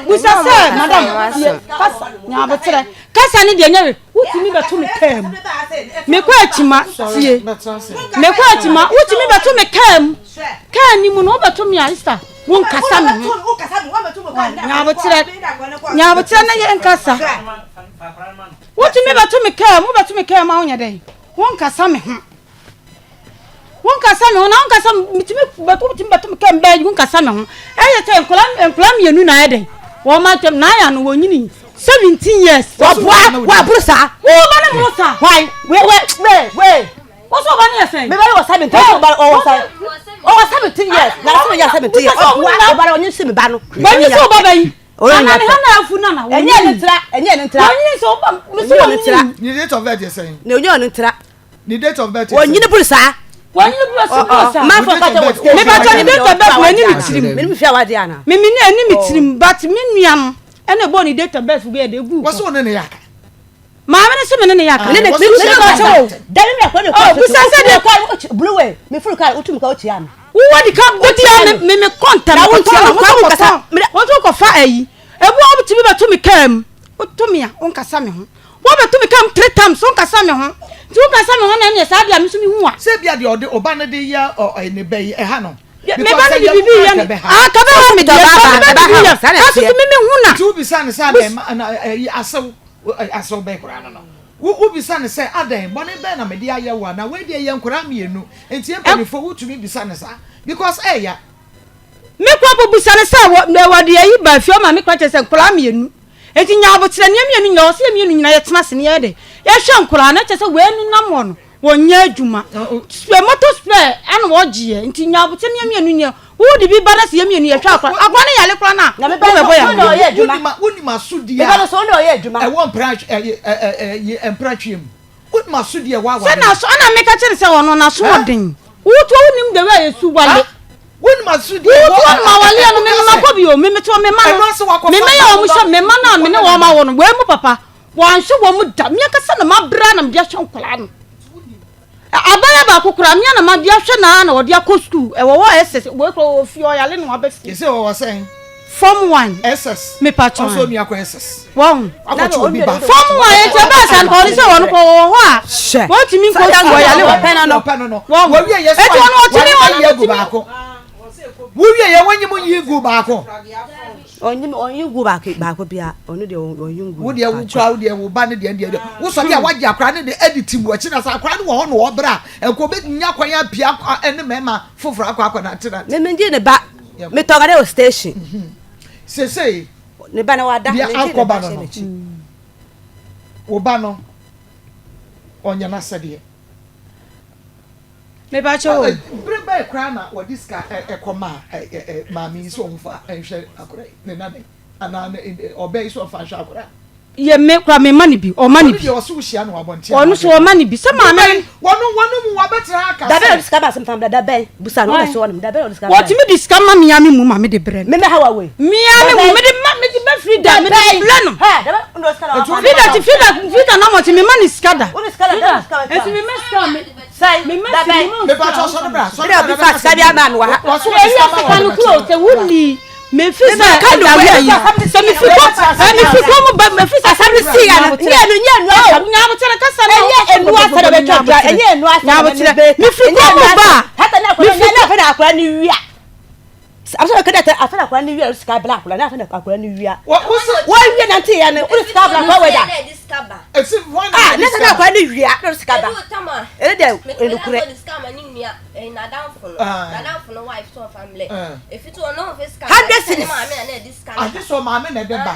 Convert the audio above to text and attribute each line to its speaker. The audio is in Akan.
Speaker 1: Busa sɛ, Madam, tie, kasa, nya aboterɛ. Kasa ne deɛ nyɛ we, wotumi bɛto me kaa mu. Mekɔ akyima, tie. Mekɔ akyima, wotumi bɛto me kaa mu. Kaa ni mu no, wobɛto me a, Esther, wonkasa me ho. Nya aboterɛ, nya aboterɛ na yɛnkasa. Wotumi bɛto me kaa mu, wobɛto me kaa mu a wonyɛ dɛn? Wonkasa me ho. Wonkasa me ho na wonkasa metumi bɛto wotumi bɛto me kaa mu bɛyɛ wonkasa me ho. Ɛyɛ sɛ nkwadaa nkwadaa mmienu na ayɛ dɛn? Wɔn atwam na ayɛ ano wɔnyini 17 years.
Speaker 2: Wɔboa wɔaboro saa.
Speaker 1: Wo ba ne mmoro saa.
Speaker 2: Hwan? We we we we.
Speaker 1: Wo so ɔba ne yɛ sɛn?
Speaker 2: Me ba wɔ 17, ɔba ɔwɔ sɛn? Ɔwɔ 17 years na ɔsɛ yɛ 17 years. Ɔboa ɔba na ɔnye si me ba no.
Speaker 1: Wɔnyi sɛ ɔba bɛyi. Ana ne ha na afu nana.
Speaker 2: Ɛnyɛ ne ntira, ɛnyɛ ne ntira.
Speaker 1: Wɔnyi sɛ ɔba mesi
Speaker 2: Ɔnyɛ ne ntira.
Speaker 1: wɔnyi.
Speaker 3: Ne date of birth yɛ sɛn?
Speaker 2: Na ɔnyɛ ne ntira.
Speaker 3: Ne date of birth yɛ sɛn?
Speaker 2: Wɔnyini buru saa.
Speaker 1: Wɔnyi buru si buru saa.
Speaker 2: Maa fɔ kata wɔ station.
Speaker 1: Mepa kyɛ ne date of birth na ɛni mi tirim.
Speaker 2: Mene mi fi awadeɛ ana.
Speaker 1: Mimi ne ɛni mi tirim, but me nua no ɛna ɛbɔ ne date of birth bi yɛ de egu.
Speaker 3: Wɔsɛ wo ne ne yɛ aka.
Speaker 1: Maame ne sɛ me ne ne yɛ aka.
Speaker 2: Ne ne
Speaker 3: Wɔsɛ
Speaker 2: ne
Speaker 3: wo
Speaker 2: ne
Speaker 3: hyɛ
Speaker 2: kɔ
Speaker 3: da.
Speaker 2: sɛ dabi mi akɔ ne
Speaker 1: Oh,
Speaker 2: kɔ.
Speaker 1: busa sɛ deɛ-
Speaker 2: Blue way mi furu kaa wotum ka wotua mi.
Speaker 1: Wowɔ di ka bia me me kɔ ntɛm.
Speaker 2: Na wo ntua
Speaker 1: na
Speaker 2: no,
Speaker 1: wo
Speaker 2: kasa.
Speaker 1: kɔtɔn wɔn nso kɔfa ayi ebu a wotumi bɛto me kaa mu. Woto me a, wonkasa me ho. Wɔbɛto me kaa mu three times, wonkasa me ho. Nti wonkasa me ho na ɛneɛ saa deɛ a me nso mehu a.
Speaker 3: Sɛ bia deɛ ɔde ɔba no de yɛ ɔ ɛ ne bɛ yi ɛha no.
Speaker 1: Me ba no de bibi yɛ no ah, ka bɛha me deɛ
Speaker 2: Ɔba
Speaker 1: me ba de
Speaker 2: aba,
Speaker 1: bibi yɛ
Speaker 2: saa na
Speaker 1: aso
Speaker 2: ɛteɛ.
Speaker 1: to me mehu na.
Speaker 3: Nti wobisa ne sɛ adɛn ma na ɛyi asew asew bɛn koraa no, wo wobisa ne sɛ adɛn, bɔne bɛn na mede ayɛ wo a na wei deɛ yɛ nkwaraa mmienu nti yɛ mpanimfoɔ wotumi bisa ne saa because ɛɛya.
Speaker 1: Me kɔ po busa ne sɛ wɔde ayi ba fie ɔma me kora kyerɛ sɛ nkwaraa mmienu nti nya abokyerɛ nea mmienu nyina ɔsɛ yɛ mmienu nyina yɛtena ase ne yɛyɛ de yɛhwɛ nkwaraa na kyerɛ sɛ wɔanu nam wɔ no wɔnyɛ adwuma spare motor spare ɛna wɔgyeɛ. Nti nya abokyerɛ nea mmienu nyina wode bi ba na sɛ yɛ mmienu yɛhwɛ akora akora ne yale kora no a
Speaker 2: Na me ba
Speaker 1: wobɛbɔ yɛ
Speaker 2: so na ɔyɛ adwuma.
Speaker 3: Wonim asodie
Speaker 2: Me ba no
Speaker 3: a
Speaker 2: so na ɔyɛ adwuma.
Speaker 3: Ɛwɔ mpra ɛ ɛ ɛ mpratwe mu, wonim asodie a ɛwɔ
Speaker 1: sɛ
Speaker 3: aware
Speaker 1: naso ɛna meka kyerɛ sɛ ɔno naso ɔden wotoɔ wonim de wɛ yɛsu wale.
Speaker 3: Wonim asodie a ɛwɔ
Speaker 1: wotoɔ no ma wale no mema kɔ bio memetoɔ mema
Speaker 3: Ɛno
Speaker 1: no
Speaker 3: ase wakɔfa
Speaker 1: memɛyɛ
Speaker 3: ba
Speaker 1: wɔ
Speaker 3: no
Speaker 1: mo hyɛ mema no a mene wɔn ma wɔ no wei mu papa wɔanhwɛ wɔ mu da. Meakasa na mabra na mede ahwɛ nkwaraa no abaya baako koraa mea na made ahwɛ naa na wɔde akɔ sukuu ɛwɔ hɔ SS wei koraa wɔ fie ɔyale na waba fie.
Speaker 3: Yɛsɛ wɔwɔ sɛn?
Speaker 1: Form one.
Speaker 3: SS.
Speaker 1: Mepa kyɛw.
Speaker 3: Ɔnso onua kɔ SS.
Speaker 1: Wɔn
Speaker 3: Akɔtwe obi ba.
Speaker 1: Form one eti ɛbaa sa no ɔde sɛ wɔn kɔ wɔ hɔ a
Speaker 2: Hyɛ.
Speaker 1: wɔntumi nkɔ sukuu ɔyale wɔ
Speaker 2: Ɔpɛ no no.
Speaker 3: Ɔpɛ no no.
Speaker 1: Wɔn.
Speaker 3: Wɔwie yɛ so
Speaker 1: Eti ɔno ɔtumi
Speaker 3: wɔn
Speaker 1: ɔno
Speaker 3: ayi agu
Speaker 1: ɔtumi.
Speaker 3: baako. Wowie yɛ wɔnyi mu yi gu baako.
Speaker 2: Ɔnyi ɔnyi gu baako baako bia, ɔno deɛ ɔnyi gu.
Speaker 3: Wo deɛ wo kura wo deɛ wo ba ne deɛ wo sɔ deɛ wagye akora ne de ɛdi ti mu akyi na sɛ akora no wɔ hɔ na ɔbrɛ a nko bɛ nya kwan apia ɛne mɛɛma foforɔ akɔ nante nante.
Speaker 2: Me gye ne ba. Me tɔ kade wɔ station.
Speaker 3: Sesei
Speaker 2: Ne ba na wada.
Speaker 3: deɛ
Speaker 2: Me gye ne
Speaker 3: akɔ
Speaker 2: ba
Speaker 3: ba no
Speaker 2: hyɛ
Speaker 3: no
Speaker 2: n'akyi.
Speaker 3: Wo ba no ɔnyɛ n'asɛdeɛ.
Speaker 1: Mepa kyɛw o.
Speaker 3: Bere bɛɛ koraa na wɔde sika ɛkɔ maa ɛ ɛ ɛ maame yi sɛ ɔnfa nhwɛ akora yi ne nane anaa ne ɔbɛ yi sɛ ɔnfa nhwɛ akora?
Speaker 1: Yɛ me kora me ma ne bi, ɔma ne
Speaker 3: Ɔno
Speaker 1: bi.
Speaker 3: deɛ ɔso hyia no wɔ abɔnten.
Speaker 1: Ɔno so ɔma ne bi sɛ maame.
Speaker 3: Wɔn mu wabɛtena aka
Speaker 2: Dabɛn
Speaker 3: sɛ
Speaker 2: ɔde sika ba asɛm fan bla dabɛn busa no ɔbɛ so ɔnom dabɛn ɔde sika ba.
Speaker 1: Wɔtumi de sika ma mea me mu ma me de brɛ no.
Speaker 2: Me mɛ ha wa wei.
Speaker 1: Mea me mu mede ma mede bɛ Frida mede brɛ no.
Speaker 2: Hɛ dabɛn ɔde sika na
Speaker 3: Etu
Speaker 2: wa.
Speaker 1: Frida ti Frida Frida na mɔkye me ma ne sika da.
Speaker 2: Ɔde sika na dabɛn sika
Speaker 1: Eti me ma sika me
Speaker 2: Sɛn
Speaker 1: me ma
Speaker 2: dabɛn.
Speaker 1: sika
Speaker 3: Mepa kyɛw, sɔre bra, sɔre
Speaker 2: Bere a
Speaker 3: bra.
Speaker 2: obi fa sika bi ama me wɔ ha.
Speaker 3: Wɔso
Speaker 1: Eyi
Speaker 3: wɔde sika ma
Speaker 1: sika no
Speaker 3: wɔn.
Speaker 1: kuro sɛ wuni mefi sɛ
Speaker 2: Meka no
Speaker 1: ɛda
Speaker 2: wei.
Speaker 1: yi sɛ mefi kɔ ɛ mefi kɔ mu ba mefi sɛ
Speaker 2: Asɛm no si ya no nyɛ no nyɛ nu asɛm.
Speaker 1: Nyabotere kasa na
Speaker 2: Ɛnyɛ enu asɛm na bɛtwa dwa, ɛnyɛ enu asɛm na
Speaker 1: Nyabotere.
Speaker 2: bɛka.
Speaker 1: Mefi kɔ mu ba.
Speaker 2: Hata na akɔla nyɛ na afɛ na akɔla ni wia. Asɛ na kɛdɛ afɛ na akɔla ni wia sika bla akɔla na afɛ na akɔla ni wia.
Speaker 3: Wɔ wosɛ
Speaker 2: Wɔn wia nante ya no wode sika bla akɔla wɔ da.
Speaker 3: Esi wɔn
Speaker 2: Ah,
Speaker 3: na
Speaker 2: ne
Speaker 3: ɛde
Speaker 2: sɛ na
Speaker 3: sika ba.
Speaker 2: akɔla ni wia na ɔde sika ba. Ɛne deɛ ɛnukurɛ. 100 cedis.
Speaker 3: Ade sɛ maame na ɛde ba.